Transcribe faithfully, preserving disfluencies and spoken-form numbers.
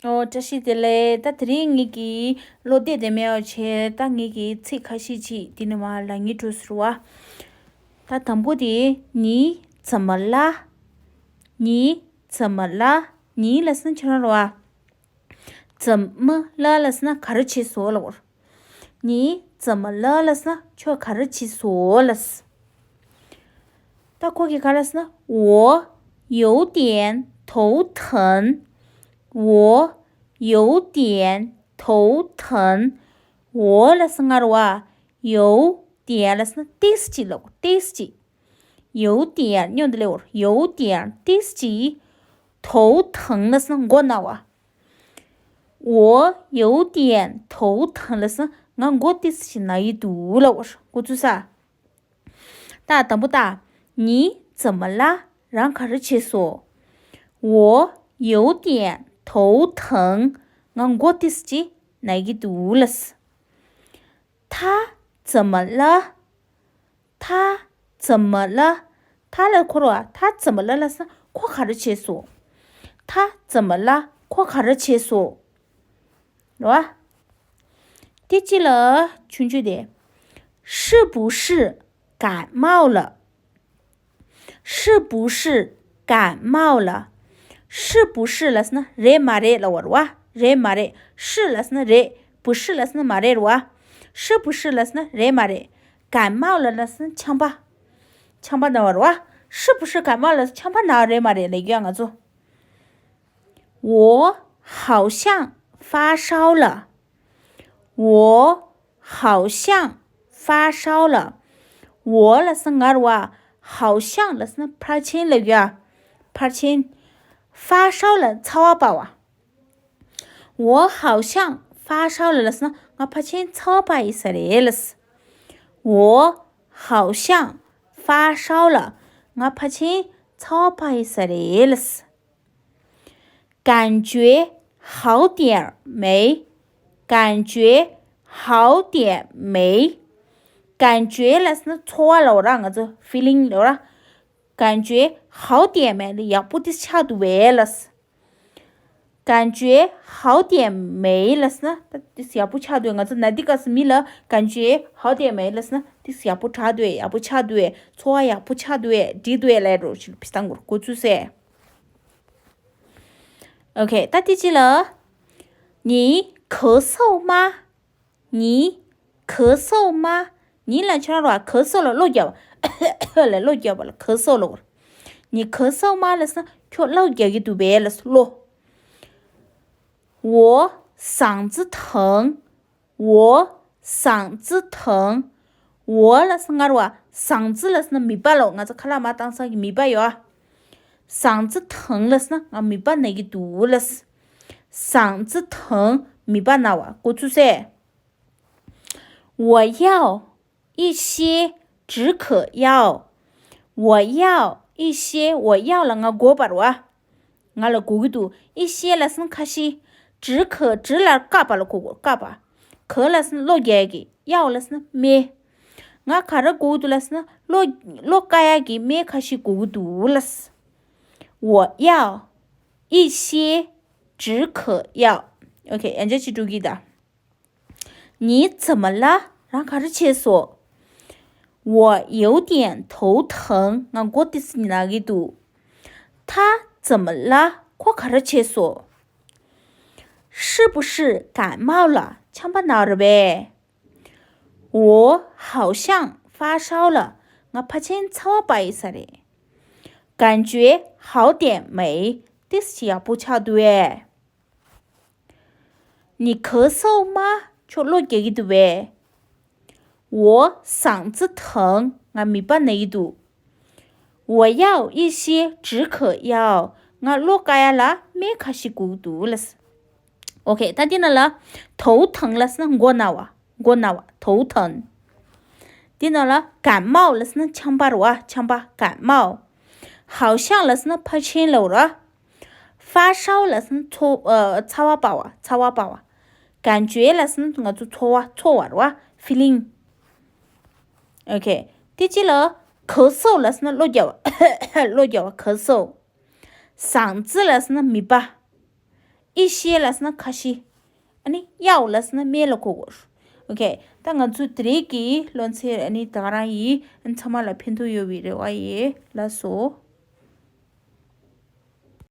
ཨོ། བཀྲ་ཤིས་བདེ་ལེགས། ད་དེ་རིང་ངེད་ཀྱི་བློ་བདེ་བདེ་མེད་པ་བྱས། ད་ངེད་ཀྱི་ཚིག་ཁ་ཤས་ཅིག་འདི་ནས་མར་ལབ་སྙིང་བྲོ་ཟེར་བ། ད་དང་པོ་དེ། 你怎么了། 你怎么了། 你ལབ་སོང་ན་ཁྱོད་རང་རེད་བ། 怎么了ལབ་སོང་ན་ག་རེ་བྱས་སོང་ལབ་པ་རེད། 你怎么了ལབ་སོང་ན་ཁྱོད་ག་རེ་བྱས་སོང་ལབ། ད་ཁོ་གིས་ག་རེ་ཟེར་ན། 我有点头疼། 我有点头疼། 我ལབ་སོང་ན་ང་རེད་བ། 有点ལབ་སོང་ན་ཏོག་ཙམ་ལབ། ཏོག་ཙམ། 有点སྙོམས་འདི་ལས་འོར། 有点ཏོག་ཙམ། 头疼ལབ་སོང་ན་མགོ་ན་བ། 我有点头疼ལབ་སོང་ན་ང་མགོ་ཏོག་ཙམ་ཞིག་ན་ཡི་འདུག་ལབ་པ་རེད། མགོ་ཚོས་ས། ད་དང་པོ་ད། 你怎么了། རང་ག་རེ་བྱས་སོང་། 我有点头疼། ང་མགོ་ཏོག་ཙམ་ཅིག་ན་གི་འདུག་ལབ། 他怎么了། 他怎么了། 他ལ་ཁོ་ར་བ། 他怎么了ལབ་སོང་ན་ཁོ་ག་རེ་བྱས་སོང་། 他怎么了། ཁོ་ག་རེ་བྱས་སོང་། རེད་བ། དེ་གཅིག་ལ་ཆུང་ཆུང་དེ། 是不是感冒了། 是不是感冒了། 是不是ལབ་སོང་ན་རེད་མ་རེད་ལབ་པ་རེད་བ། རེད་མ་རེད། 是ལབ་སོང་ན་རེད། 不是ལབ་སོང་ན་མ་རེད་རེད་བ། 是不是ལབ་སོང་ན་རེད་མ་རེད། 感冒了ལབ་སོང་ན་ཆམ་པ། ཆམ་པ་ན་བ་རེད་བ། 是不是感冒了ཆམ་པ་ན་བ་རེད་མ་རེད་ལབ་རྒྱུ་ཡ་ང་ཚོ། 我好像发烧了། 我好像发烧了། 我ལབ་སོང་ན་ང་རེད་བ། 好像ལབ་སོང་ན་ཕལ་ཆེར་ལབ་རྒྱུ་ཡ། ཕལ་ཆེར། 发烧ལབ་ཚ་བ་འབར་བ། 我好像发烧了ལབ་སོང་ན་ང་ཕལ་ཆེར་ཚ་བ་འབར་ཡི་ས་རེད་ལབ། 我好像发烧了། ང་ཕལ་ཆེར་ཚ་བ་འབར་ཡི་ས་རེད་ལབ། 感觉好点没། 感觉好点没། 感觉ལབ་སོང་ན་ཚོར་བ་ལབ་པ་ར། ང་ཚོ་feeling ལབ་པ་ར། 感觉好点没ལ་ཡག་པོ་ཏོག་ཙམ་ཆགས་འདུག་པས་ལབ། 感觉好点没ལབ་སོང་ན་ད་ཏོག་ཙམ་ཡག་པོ་ཆགས་འདུག་པས། ང་ཚོ་ན་དུས་སྐབས་སུ་མི་ལ་感觉好点没ལབ་སོང་ན་ཏོག་ཙམ་ཡག་པོ་དྲག་འདུག་པས། ཡག་པོ་ཆགས་འདུག་པས། ཚོར་བ་ཡག་པོ་ཆགས་འདུག་པས། འགྲིག་འདུག་པས་ལབ་རོགས་ཞུ། ཕི་སྟངས་གོ་ཚུལ་གསལ། ཨོ་ཁེ། ད་དེ་གཅིག་ལ། 你咳嗽吗། 你咳嗽吗། 你ལབ་ཁྱོད་རང་རེད་བ། 咳嗽ལབ་གློ་རྒྱག་པ། ལབ་གློ་རྒྱག་པ་ལ་咳嗽ལབ་པ་རེད། 你咳嗽吗ལབ་སོང་ན་ཁྱོད་གློ་རྒྱག་གི་འདུག་པས་ལབ་སོང་། གློ། 我嗓子疼། 我嗓子疼། 我ལབ་སོང་ན་ང་རེད་བ། 嗓子ལབ་སོང་ན་མིད་པ་ལབ། ང་ཚོ་ཁ་ལག་མར་བཏང་ས་གི་མིད་པ་ཡོད། 嗓子疼ལབ་སོང་ན་ང་མིད་པ་ན་གི་འདུག་ལབ། 嗓子疼མིད་པ་ན་བ། གོ་ཚུལ་གསལ། 我要一些止咳药། 我要一些། 我要ལབ་ང་དགོས་པ་རེད་བ། ང་ལ་དགོས་ཀྱི་འདུག 一些ལབ་སོང་ན་ཁ་ཤས། 止咳། 止ལབ་བཀག་པ་ལ་གོ་དགོས། བཀག་པ། 咳ལབ་སོང་ན་གློ་རྒྱག་གི། 药ལབ་སོང་ན་སྨན། ང་ག་རེ་དགོས་ཀྱི་འདུག་ལབ་སོང་ན་གློ་གློ་བཀག་ཡག་གི་སྨན་ཁ་ཤས་དགོས་ཀྱི་འདུག་ལབ། 我要一些止咳药། ཨོ་ཁེ། ཡང་བསྐྱར་ཅིག་འགྲོ་གི་ད། 你怎么了། རང་ག་རེ་བྱས་སོང་། 我有点头疼། ང་མགོ་ཏོག་ཙམ་ན་གི་འདུག 他怎么了། ཁོ་ག་རེ་བྱས་སོང་། 是不是感冒了། ཆམ་པ་ན་རེད་པས། 我好像发烧了། ང་ཕལ་ཆེར་ཚ་བ་འབར་ཡི་ས་རེད། 感觉好点没། ཏོག་ཙམ་ཡག་པོ་ཆགས་འདུག་པས། 你咳嗽吗། ཁྱོད་གློ་རྒྱག་གི་འདུག་པས། 我嗓子疼། ང་མིད་པ་ན་གི་འདུག 我要一些止咳药། ང་གློ་བཀག་ཡག་ལ་སྨན་ཁ་ཤས་དགོས་ཀྱི་འདུག་ལབ། ཨོ་ཁེ། ད་འདི་ནང་ལ། 头疼ལབ་སོང་ན་མགོ་ན་བ། མགོ་ན་བ། 头疼། འདི་ནང་ལ། 感冒ལབ་སོང་ན་ཆམ་པ་རེད་བ། ཆམ་པ། 感冒། 好像ལབ་སོང་ན་ཕལ་ཆེར་ལབ་ར། 发烧ལབ་སོང་ན་ཚོ་ཨ་ཚ་བ་འབར་བ། ཚ་བ་འབར་བ། 感觉ལབ་སོང་ན་ང་ཚོ་ཚོར་བ། ཚོར་བ་རེད་བ། feeling། ཨོ་ཁེ། དེ་གཅིག་ལ། 咳嗽ལབ་སོང་ན་གློ་རྒྱག་པ། གློ་རྒྱག་པ། 咳嗽། 嗓子ལབ་སོང་ན་མིད་པ། ཨི་ཤེ་ལབ་སོང་ན་ཁ་ཤས། ཨ་ནི་ཡའོ་ལབ་སོང་ན་སྨད་ལ་གོ་དགོས། ཨོ་ཁེ། ད་ང་ཚོ་དེ་རིང་གི་སློབ་ཚན་ཨ་ནི་ད་ག་རང་ཡིན། ཨ་ནི་ཚང་མ་ལ་ཕན་ཐོགས་ཡོད་པའི་རེ་བ་ཡིན། ལགས་སོ།